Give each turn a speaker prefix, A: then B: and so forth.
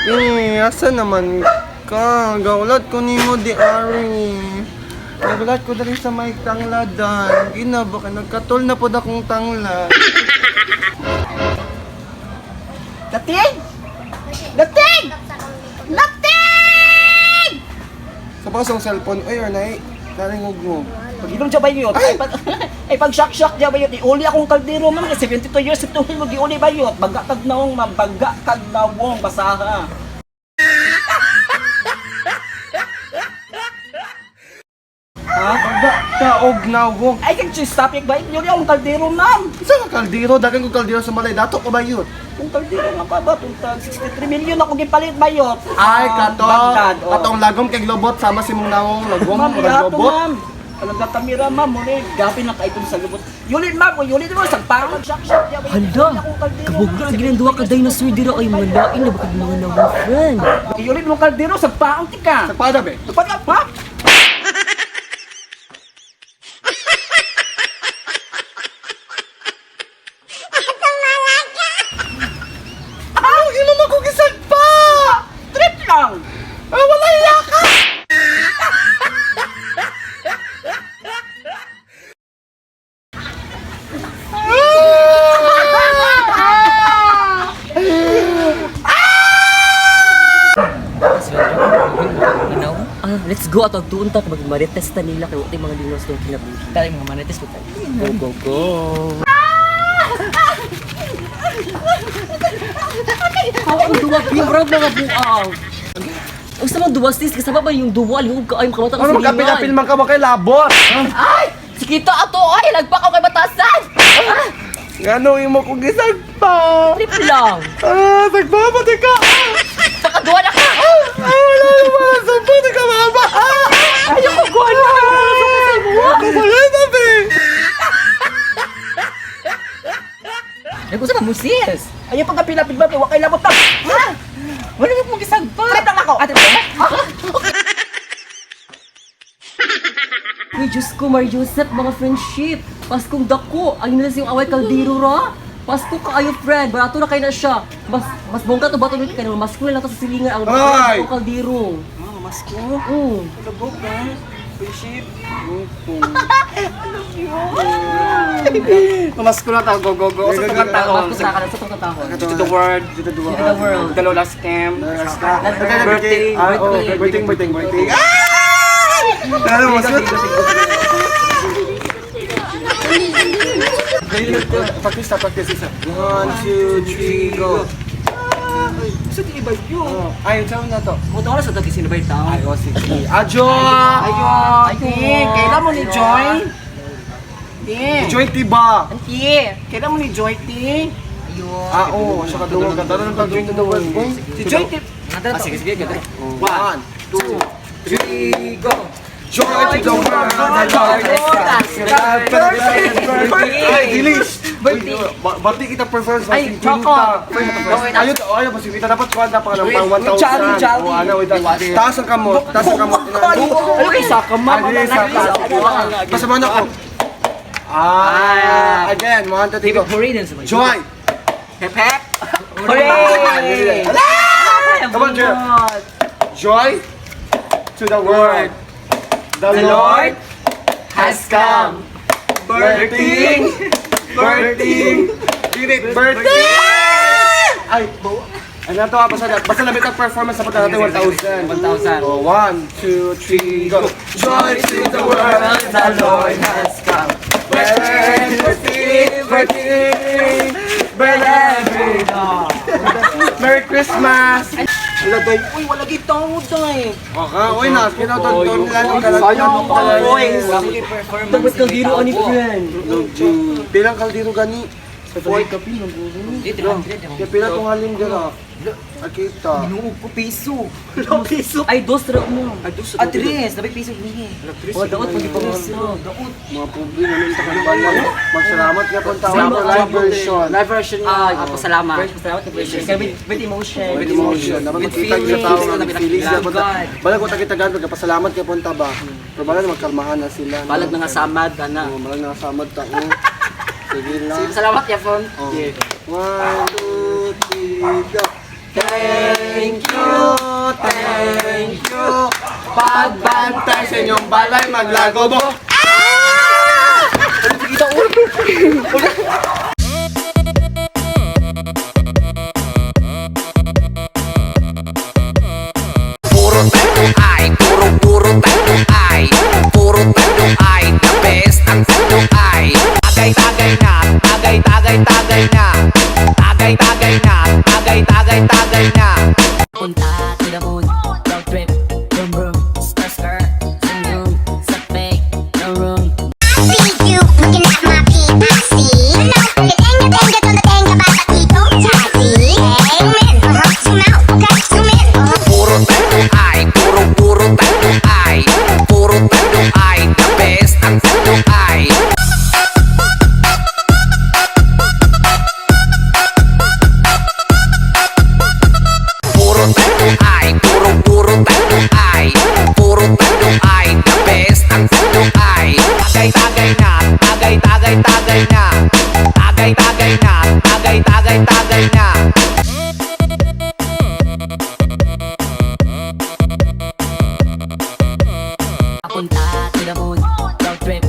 A: Eh, asa naman ka? Gaulat ko nimo di ari. Gaulat ko dali sa may tangladan. Gina ba ka nagkatol na pod akong tanglad.
B: Dating! Dating! Dating!
A: Sa pasong cellphone, oy or nay, naringog mo.
B: Pag inom siya ba yun? Ay, pag, ay, pag shock-shock siya ba yun? Iuli akong kaldero, ma'am. Kasi 72 years ito, mag-iuli ba yun? Baga kag naong, ma'am. Baga kag nawong. Basaha.
A: Ha? Baga kaog nawong.
B: Ay, kag stop it ba? Iuli akong kaldero, ma'am.
A: Isa ka kaldero, dagan ko kaldero sa malay dato ko ba yun?
B: Kung kaldero nga pa ba? Tuntag 63 million ako gipalit ba yun?
A: Ay, kato.
B: Bagdad, oh.
A: Katong lagom kay globot sama si mong nawong lagom,
B: Ma'am,
A: murag
B: yato,
A: lobot.
B: ma'am. Alam ka kamera, ma'am. Muli, gabi na kaitong sa lubot. Yuli, ma'am. O, yuli, ma'am. Sagparang shock, shock.
C: Hala, kabugla ang ginang duwa ka dinosaur dira ay mga lain na bakit mga nawong friend.
B: Yuli mo kaldero, sagpaang tika.
A: Sagpada be.
B: Tupad ka, ha?
A: Ah, imo man ko gisagpa.
B: Trip lang.
A: Ah, wala yaka.
C: Ah, let's go at agtuon ta kapag marites ta nila kay wa mga dinosaur kinabuhi.
D: Tayo mga marites ko tayo.
C: Go go go. How ang duwa bimrag mga buaw. Ang sa mga duwa sis kasama ba yung duwa lihog ka ay makamata ka
A: Ano magkapil-apil man ka ba kay labot?
C: Ay! Sikita ato ay lagpak ako kay batasan. Ah,
A: Ngano imo ko gisagpa?
C: trip lang.
A: Ah, sagpa ba di ka?
C: Pakaduwa na ka.
A: Ah, wala na wala sagpa di ka mama. Ah,
C: Ayoko go na.
A: wala na be.
D: Ay, kung saan mo sis?
B: Ayaw pagkapilapit ba? Wa kay labot na.
D: Ha? Wala mo mong gisagpa.
B: Trip lang ako.
D: Ah, trip lang?
C: Uy, Diyos ko, Mar Joseph, mga friendship. Paskong dako. Ang nila yung away kaldero ra. Pasko kaayo, friend. Barato na kayo na siya. Mas mas bongga to bato nito kayo. Mas cool lang to sa silingan ang
A: Ay!
C: ang kaldero.
B: Ah, masko.
C: Mm.
B: Lubog na. Friendship.
E: Pamasko na tao, go, go, go. Sa
A: Go, go,
E: itong
A: go.
E: taon.
C: Pasko sa kanan sa itong tatahon.
E: To the world.
A: To the world.
C: To the world.
E: The Lola scam.
A: Birthday. Ah, oh, birthday, birthday, birthday. Ah! Ano mo? Practice na, practice isa. One, two, three, go.
B: Sa di iba yun.
A: Oh, ay, saan na to?
D: Buto ko na sa dagi sinabay tao.
A: Ay, oh, sige. Ajo!
B: Ayo, Ti. Kailan mo ni Joy? Ti.
A: Joy Tiba!
C: Auntie!
B: Kailan mo ni Joy, Ti?
C: Ayun.
A: Ah, oo. Siya kaduwag. Ganda na ng Joy to the world, boy.
B: Si Joy, Ti.
D: Ah, sige, sige, ganda.
A: One,
D: two, three, go!
A: Joy to the world! The Lord is come. Ay, dili! Bati kita preference
C: Ay, choco.
A: Ayo, ayo, basta kita dapat kuha na pangalan pang 1,000.
B: Jolly, jolly.
A: Oh, ano, wait, taas ang kamot, taas ang kamot.
B: Ano kay Saka, ma'am?
A: Ay, dili, saka. Basta man ako. Ah, again, 1, 2, 3, go.
D: Hooray din sa may.
A: Joy!
B: Hep, hep.
C: Hooray!
A: Come on, Joy. Joy to the world. The Lord has come. Birthing! Birthing! Dili, birthing! Ay, ano to? Basta, basta labit ang performance sa pagka natin 1,000.
D: 1,000.
A: Oh, 1, 2, 3, go! Joy to the world, the Lord has come. Birthing! Birthing! Birthing! Merry Christmas!
B: Wala, day. Uy, wala gitaw, day.
A: Okay, uy na, kinatol lang
B: Sayang pa, boys.
C: Dapat kaldero ani friend.
A: Pilang kaldero gani? Sa Four ka pila
D: Hindi, 300.
A: Kaya pila tong halin dira. Akita.
D: Inuog ko piso.
B: Piso.
C: Ay, dos ra mo.
D: Ah, tres. Dapat piso ini.
C: O, daot pag ipangusto.
A: Mga pobre na nung takan lang. Magsalamat nga pong tao na live version.
E: Live version niya.
D: Ah, pasalamat.
C: First, pasalamat ka version. Kaya with emotion.
A: With emotion. Dapat
D: With
A: makita sa tao nga
D: feelings.
A: with feelings. Dapat
D: God.
A: balag ko tagitagan pagkapasalamat ka punta ba. Pero balag magkalmahan na sila. no?
D: Balag na nga samad, ana.
A: Oo, balag na nga samad ta. oh. Sige lang.
D: Sige, salamat, Yapon.
A: Oh. One, two, three, go.
D: Thank you,
A: Pagbantay sa inyong balay maglagobo.
F: Puro tayo ay, puro puro tayo ay. Puro tayo ay, the best ang tayo ay. Tagay tagay na, tagay tagay tagay na. Tagay tagay na, tagay tagay tagay na.
C: Punta to the moon, road trip, vroom vroom, skirt skirt, zoom zoom, sa fake, no room.
G: See you looking at my PIC. No, que tenga, tenga, donde tenga, papatito, tati. Hey, zoom in, uh-huh, zoom out, okay, zoom in, uh-huh.
F: Puro tayo ay, puro puro tayo ay. Puro tayo ay, the best ang tayo ay. Puro tayo ay, puro puro tayo ay. Puro tayo ay, the best ang tayo ay. Tagay tagay na, tagay tagay tagay na. Tagay tagay na, tagay tagay tagay na.
C: Punta to the moon, road trip,